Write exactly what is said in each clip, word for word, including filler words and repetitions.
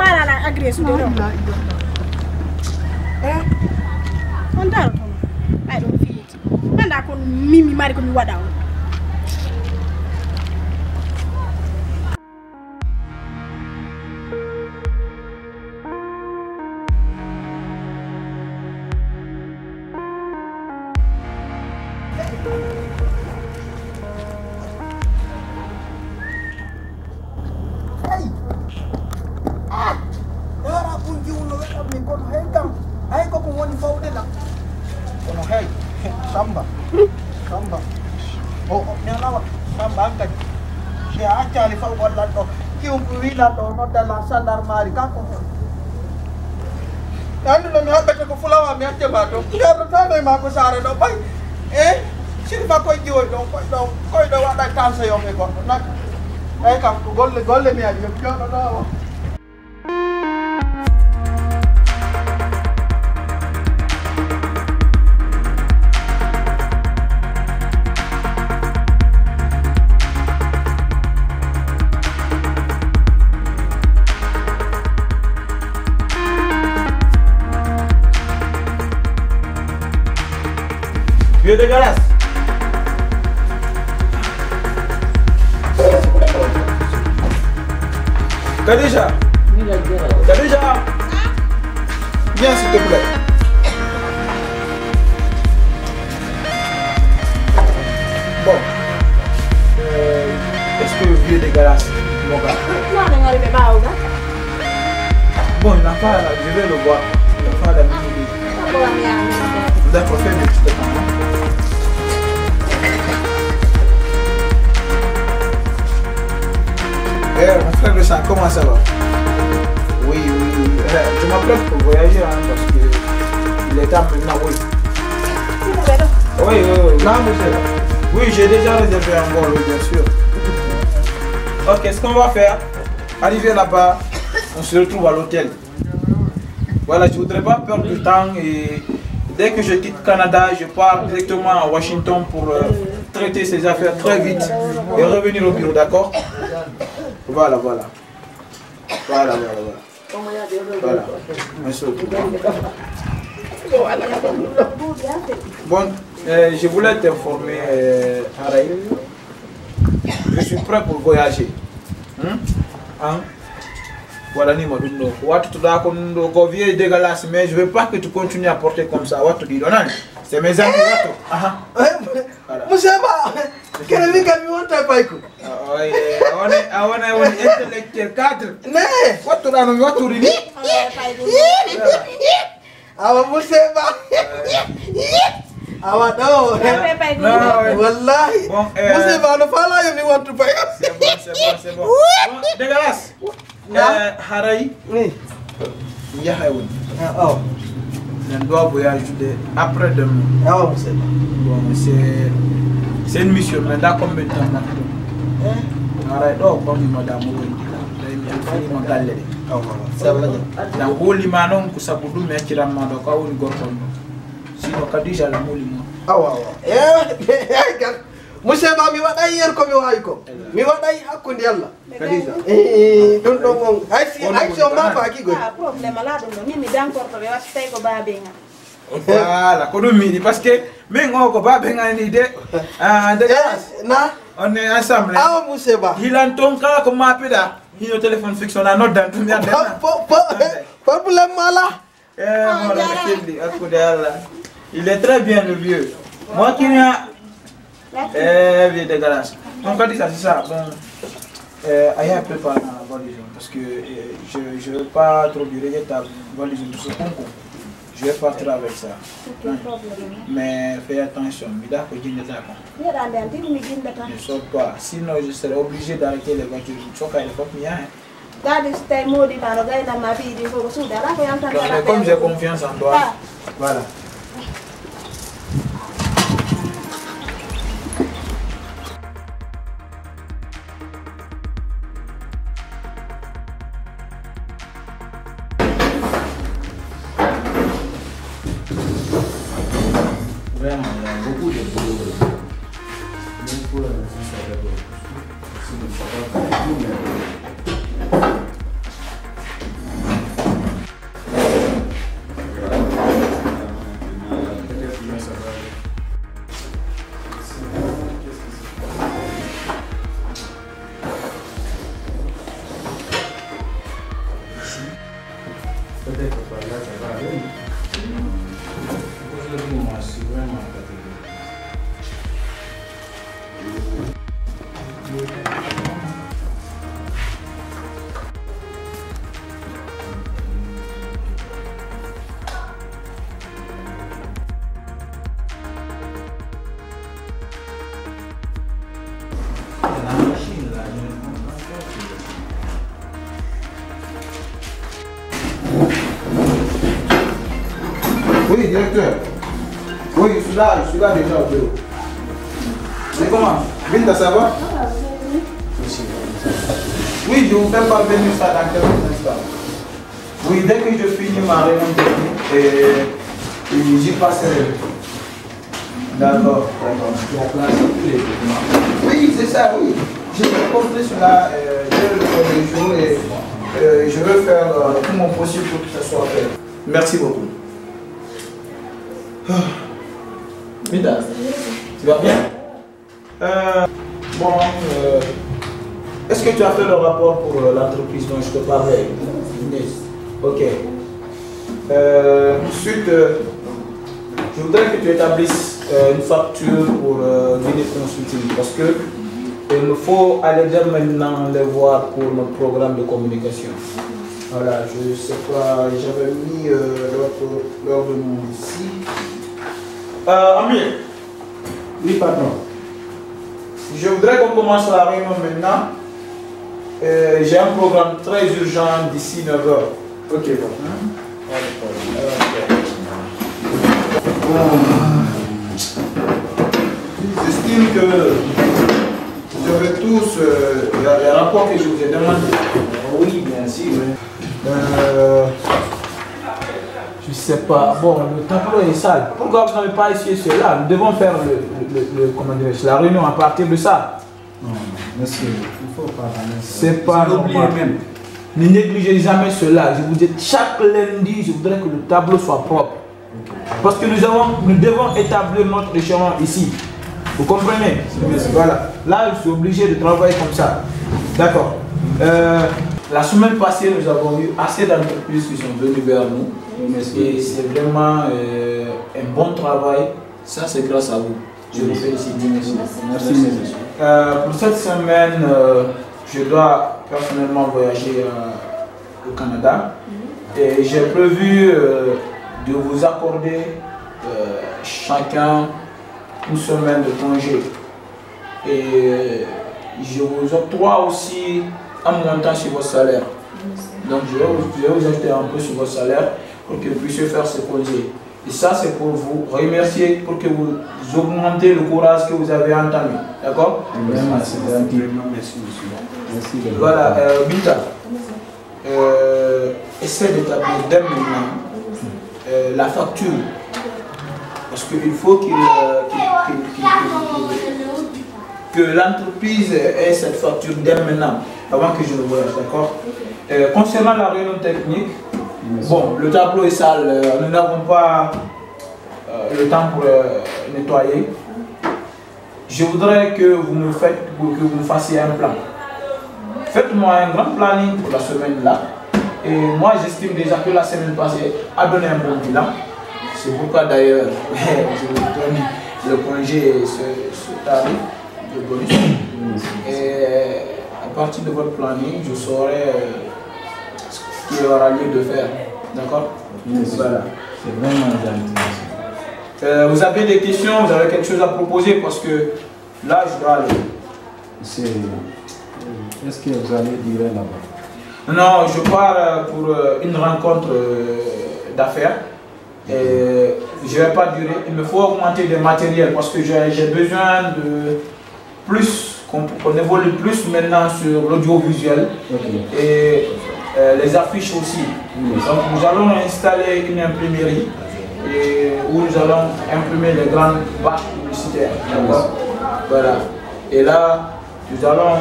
Ala, ala, agree sude ɗo. Eh? On daroto non. Ay, ɗum fiiti. Manda ko min mi mari ko mi waɗa on. Hey! Ah! Dara kun jiwno weɗam min kono hey kam. Hay ko ko woni fawde la. Kono hey. Samba. Samba. O, o, mi alawa. Samba an kadi. Si a accali faw gollan ɗo. Kiwum ko wilan ɗo nodda la gendarmerie kanko. Andu no mi haɓɓete ko fulawa mi acce ma to. Yerno tano e ma ko saare ɗo ɓay. Eh? Sidi fa koy jiwoy ɗon, koy ɗon, koy ɗo waɗa kansa yo e goɗɗo. Nak. Ey kam, ko golle, golle mi adi, yo joɗo ɗo o. Vieux de Galas. Khadija. Khadija. Viens, s'il te plaît. Bon. Euh, est-ce que vieux de Galas, mon gars? Non, non, non, mais pas, non. Bon, il n'a pas, je vais le voir. Il n'a pas d'habitude. D'accord, fais vite, je t'attends. Eh, mon frère de sang, comment ça va? Oui, oui, oui. Eh, je m'apprête pour voyager, hein, parce que il est temps maintenant, oui. Oui, oui, oui. Là, monsieur. Oui, j'ai déjà réservé un vol, oui, bien sûr. Ok, ce qu'on va faire, arrivé là-bas, on se retrouve à l'hôtel. Voilà, je voudrais pas perdre du temps et dès que je quitte Canada, je pars directement à Washington pour euh, traiter ces affaires très vite et revenir au bureau, d'accord? Voilà, voilà. Voilà, voilà, voilà. Voilà. Merci beaucoup. Bon, euh, je voulais t'informer, euh, Haray. Je suis prêt pour voyager. Hmm? Hein? Voilà, ni mo ɗum ɗo. Wattu to ɗa ko ɗum ɗo, ko vieux dégueulasse, mais je veux pas que tu continues à porter comme ça. Wattu ɗiɗo nani. C'est mes amis, wattu. Aha. Voilà. Monsieur Ba, kene min kam mi wonta payko. Ah, oui, a woni, a woni, a woni intellectuel cadre. Ne. Wattu ɗa no mi wattu ɗi ni. Awa musiba. Awa ɗo. Non, oui. Wallahi. Bon, euh, musiba no fala yo mi wattu pay. C'est bon, c'est bon, c'est bon. Bon, dégueulasse. Na? Eh, Haray. Oui. Mi yahay woni. Ah, oh. Min ɗo voyage de après demain. Ah, oh, c'est bon. Bon, c'est, c'est une mission, mais dans combien de temps? Eh? Haray ɗo, comme madame woni. Tawi mi alfini mo galle ɗe. Awa, awa. Samba Dia. Na hooli ma non ko sabu ɗum mi acciran ma ɗo, ko a woni gorko on ɗo. Sinon Khadija la mooli mo. Awa, awa. Eh, eh, eh, gal. Monsieur Ba, mi waɗay yer ko mi waawi ko. Mi waɗay hakkunde Yalla. Khadija. Eh, ɗum ɗon on. Hay si, hay si on maafaaki goy. Ah, problème alaa ɗum ɗo. Min mi dankorto ɓe waɗi tawi ko baaben am. Voilà, ko ɗum mi yiɗi, parce que min o ko baaben am ni de. Ah, de. Eh, na? On est ensemble. Awa, monsieur Ba. Hilan ton kala ko maapiɗa. Hino téléphone fixe on a noddan ɗum yande na. Po-, po-, po-, problème alaa. Eh, mon ami, c'est lui, hakkunde Yalla. Il est très bien, le vieux. Moi qui n'a, eh, vieux dégueulasse. Donc, on dit ça, c'est ça. Bon, euh, I have prepared my valise, parce que euh, je, je veux pas trop durer ta valise de ce concours. Je vais partir avec ça. Ok, problème. Mais fais attention, mi da ko jinde ta ko. Yeɗande an, tigi mi jinde tan. Ne sors pas. Sinon, je serai obligé d'arrêter les voitures. So kay le fop mi yahay. Gadi si tawi moodi ma no gayna ma ɓiɗi ko ko suuɗa ala ko yaltanta. Mais comme j'ai confiance en toi. Ah. Voilà. Vraiment, il y a beaucoup de boulot. Même pour les enfants, ça va être, sinon, ça va être une heure. Moi, c'est vraiment catégorique. La machine, là, je ne comprends pas. Oui, directeur. Oui, je suis là, je suis là déjà au bureau. Mais comment? Binta, ça va? Oui, je vous fais parvenir ça dans quelques instants. Oui, dès que je finis ma réunion technique, et, et j'y passerai. D'accord, d'accord. Tu as classé tous les documents. Oui, c'est ça, oui. J'ai tout compris cela, euh, dès le premier jour et, euh, je vais faire, euh, tout mon possible pour que ça soit fait. Merci beaucoup. Ah. Mida, tu vas bien? Euh, bon, euh, est-ce que tu as fait le rapport pour, euh, l'entreprise dont je te parlais? Yes. Ok. Euh, ensuite, euh, je voudrais que tu établisses, euh, une facture pour, euh, Guinée Consulting parce que il me faut aller dès maintenant les voir pour notre programme de communication. Voilà, je sais pas, j'avais mis, euh, l'ordre, l'ordre ici. Euh, Amir, oui, patron. Je voudrais qu'on commence la réunion maintenant. Euh, j'ai un programme très urgent d'ici neuf heures. Ok, bon. Hein? Pas de problème. Euh, ok. Bon. J'estime que vous avez tous, euh, les, les rapports que je vous ai demandés. Oui, bien sûr. Euh, je sais pas. Bon, le tableau est sale. Pourquoi vous n'avez pas essuyé cela? Nous devons faire le, le, le, le- comment dirais-je, la réunion à partir de ça. Non, monsieur, il faut pas parler ça. C'est pas normal. Vous oubliez même. Ne négligez jamais cela. Je vous dis, chaque lundi, je voudrais que le tableau soit propre. Ok. Parce que nous avons, nous devons établir notre échelon ici. Vous comprenez? Voilà. Là, je suis obligé de travailler comme ça. D'accord. Euh, la semaine passée, nous avons eu assez d'entreprises qui sont venues vers nous. Et c'est vraiment, euh, un bon travail. Ça, c'est grâce à vous. Je vous félicite. Merci, monsieur. Euh, pour cette semaine, euh, je dois personnellement voyager, euh, au Canada. Et j'ai prévu, euh, de vous accorder, euh, chacun une semaine de congé. Et je vous octroie aussi un montant sur votre salaire. Donc, je vais vous, je vais vous ajouter un peu sur votre salaire pour que vous puissiez faire ce congé. Et ça, c'est pour vous remercier, pour que vous augmentez le courage que vous avez entamé. D'accord? Merci, c'est gentil. Vraiment, merci, monsieur. Merci, vraiment. Voilà, euh, Binta, euh, essaie d'établir dès maintenant, euh, la facture. Parce qu'il faut qu'il, euh, qu'il, qu'il, qu'il, qu'il, qu'il, que l'entreprise ait cette facture dès maintenant, avant que je ne voyage, d'accord? Euh, concernant la réunion technique, bon, le tableau est sale, euh, nous n'avons pas, euh, le temps pour, euh, nettoyer. Je voudrais que vous me faites, que vous me fassiez un plan. Faites-moi un grand planning pour la semaine là. Et moi, j'estime déjà que la semaine passée a donné un bon bilan. C'est pourquoi d'ailleurs, je vous donne le congé, ce, ce tarif de bonus. Et à partir de votre planning, je saurai, euh, ce qu'il aura lieu de faire. D'accord? Merci. Voilà. C'est vraiment gentil, monsieur. Euh, vous avez des questions, vous avez quelque chose à proposer parce que là, je dois aller. C'est, est-ce que vous allez durer là-bas? Non, je pars, euh, pour, euh, une rencontre, euh, d'affaires. Et je vais pas durer. Il me faut augmenter des matériels parce que j'ai, j'ai besoin de plus qu'on, qu'on évolue plus maintenant sur l'audiovisuel et, euh, les affiches aussi. Donc nous allons installer une imprimerie et où nous allons imprimer les grandes bâches publicitaires. D'accord? Voilà. Et là, nous allons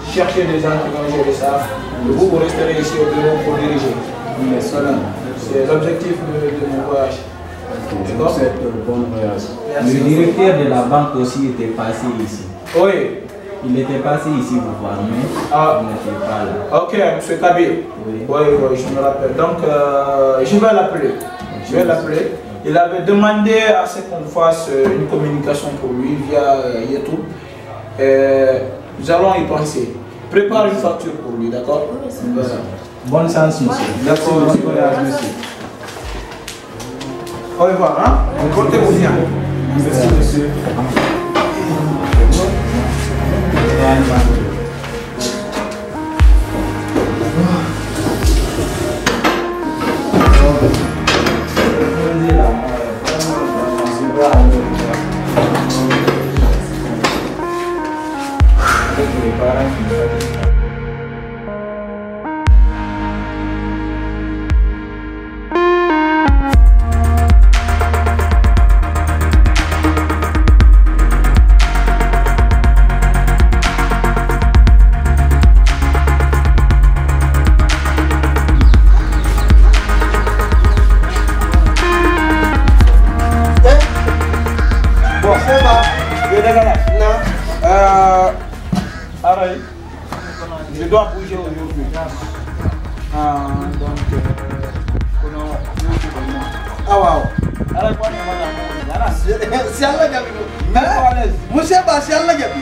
chercher des gens qui vont gérer ça. Et vous, vous resterez ici au bureau pour diriger. Voilà. C'est l'objectif de, de mon voyage. Ok, je vous souhaite un bon voyage. Merci. Le directeur de la banque aussi était passé ici. Oui. Il était passé ici vous voir, mais il n'était pas là. Ok, monsieur Kabir. Oui. Oui, oui, je me rappelle. Donc, euh, je vais l'appeler. Je vais l'appeler. Il avait demandé à ce qu'on fasse, euh, une communication pour lui via, euh, YouTube. Euh, nous allons y penser. Prépare une facture pour lui, d'accord ? Voilà. Bonne chance, monsieur. Merci, merci. Bon courage, monsieur. Au revoir, hein ? Portez-vous bien. Merci, monsieur. Bon, c'est bon. Yo dagana. Non. Euh, Aray. Je dois bouger aujourd'hui. Ah, donc, euh, kono, ah, waaw. Aray, ko woni, madame, si Allah jaɓi ko. Monsieur Ba, si Allah jaɓi.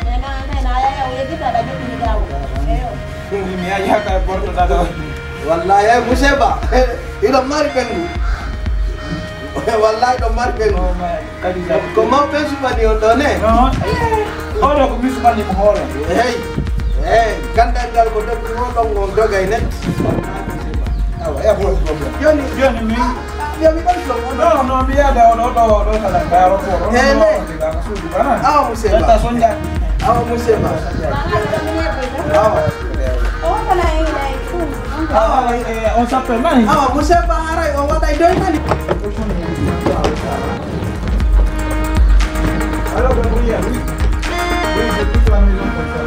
Mi yaha ka porto dada. Wallahi, eh, monsieur Ba. Hiɗon mari ɓengu. Wallahi, ɗon mari ɓengu. Ko mawɓe suɓani on ɗo ne? Non. Hoore ko mi suɓani mo hoore. Hey, hey, gandal ngal ko doggi mo ɗon on dogay net. Awa, e ko woni problème? Joni, joni mi. Ah, yo mi ɗon ɗon. Non, non, mi yaada o ɗo, ɗo, ɗo kala ka aéroport. Eh, ne. Ka suudu bana. Awa, monsieur Ba. Etta sonja. Awa, monsieur Ba. Awa. Ah, eh, on s'appelle Mani. Ah, monsieur Ba, haray, on waɗay doy Mani. Alors, ben, oui, oui. Oui, c'est toute la maison comme ça.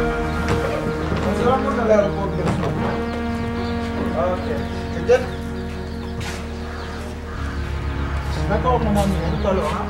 On se rencontre à l'aéroport, bien sûr. Ok. C'est bien. D'accord, mon ami, tout à l'heure, hein.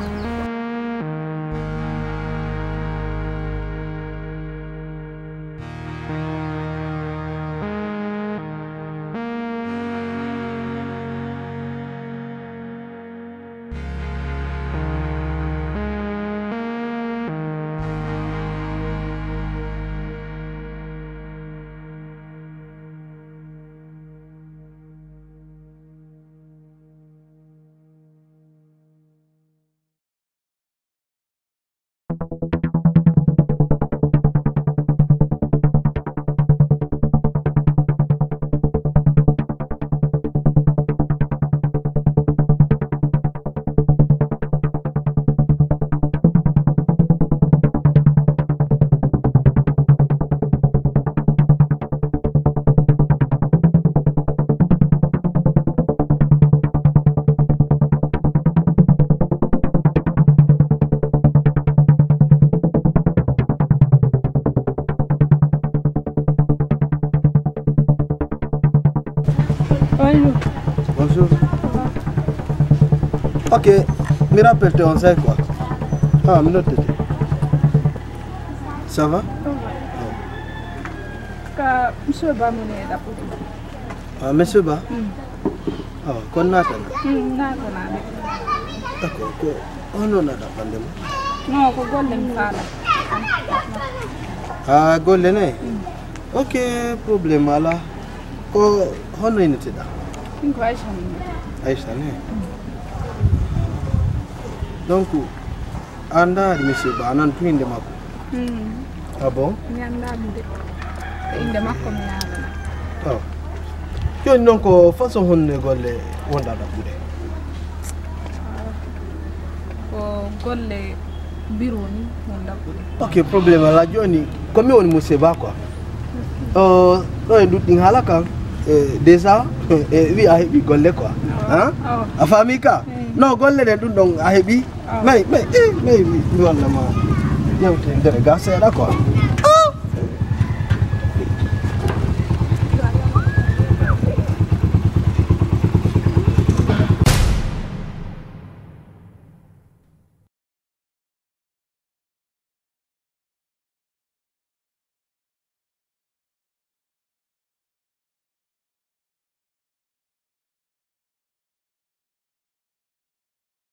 Bonjour. Bonjour. Ok, mi rappelle te on sait quoi. Ah, mi nottete. Ça va? Ka monsieur Ba mo ne ɗaɓɓude. Ah, monsieur Ba? Mm. Ah, kon naatana? Mm, naatana de. D'accord, ko honno na ɗaɓɓande mo? Non, ko golle mi faala. Ah, golle ne? Mm. Ok, problème alaa. Ko honno inneteɗaa? Min ko Aïcha mi innetee. Aïcha ne? Mm. Donc, a anndaa monsieur Ba, a nan tun innde makko? Hmm. Ah bon? Mi anndaa mo de. Ko innde makko mi yaalata. Oh. Jooni non ko façon honno golle wonɗaa ɗaɓɓude? Ko golle bureau ni won ɗaɓɓude. Ok, problème alaa. Jooni ko mi woni monsieur Ba quoi. Oh, ɗo e ɗuɗɗin haala kan. Eh, déjà, eh, wi a heɓi golle quoi. Awa. Hein? Awa. A faami ka? Hmm. Non, golle ɗen ɗum ɗon a heɓi. Ah. Mais, mais, eh, mais, mi, mi walla ma yewte ndere ga seeɗa quoi.